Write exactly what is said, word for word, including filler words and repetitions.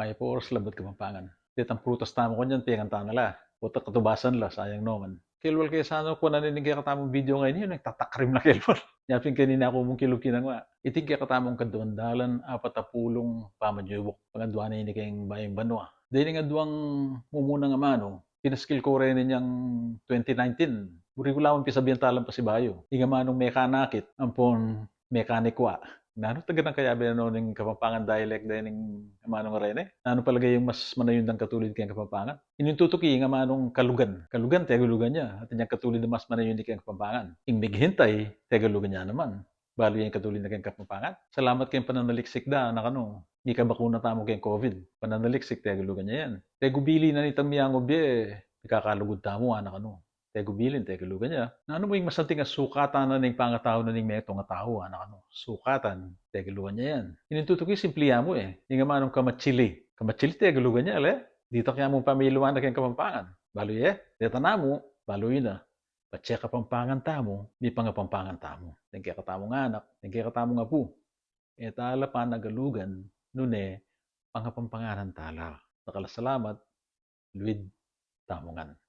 Mayap a oras, Labuad Kapampangan. Detang prutas tamu kanyan, pengan ta na la. O't katubasan la, sayang naman. Kelwal ke sana kuanan ining kekatamung video ngeni, nung tatakrim na kelwal. Nya pin kanina ku mung kilub kinagwa. Iting kekatamung kaduang dalan apatapulung pamanyubuk. Pangadua na ini keng Bayung Banua. Dening aduang mumunang amanu, pinaskil ku reni inyang twenty nineteen. Buri ku lamang pisabian talang pasibayu. Ing amanung mekanakit, ampon mekanikwa. Nanu taga nang kayabe na no ning Kapampangan dialect dening amanung arene? Nanu palage ing mas manayun dang katulid keng Kapampangan? Ining tutuki, ing amanung kalugan. Kalugan, Tegalugan ya. Atin yang katulid a mas manayun keng Kapampangan. Ing mighintay, Tegalugan ya naman. Balu ya ing katulid na keng Kapampangan. Salamat keng pananaliksik da, anak, anu. Mikabakuna tamu keng COVID. Pananaliksik, Tegalugan ya yan. Tegubilin na nitang miangub ye, mikakalugud tamu, anak, anu. Tegubilin, Tegalugan ya. Nanu mu ing masanting a sukatan na ning pangatau na ning metung a tau, anak, anu? Sukatan, Tegalugan ya yan. Ining tutuki, simpli ya mu e. Ing amanung kamatsili. Kamatsili, Tegalugan ya, le? Ditak ya mung pamiluan na keng Kapampangan. Balu ye? Deta namu, balu yu na. Patse Kapampangan tamu, mipangapampangan tamu. Deng kekatamung anak, deng kekatamung apu. E tala panagalugan, nune pangapampanganan tala. Dakal a salamat, luid tamu ngan.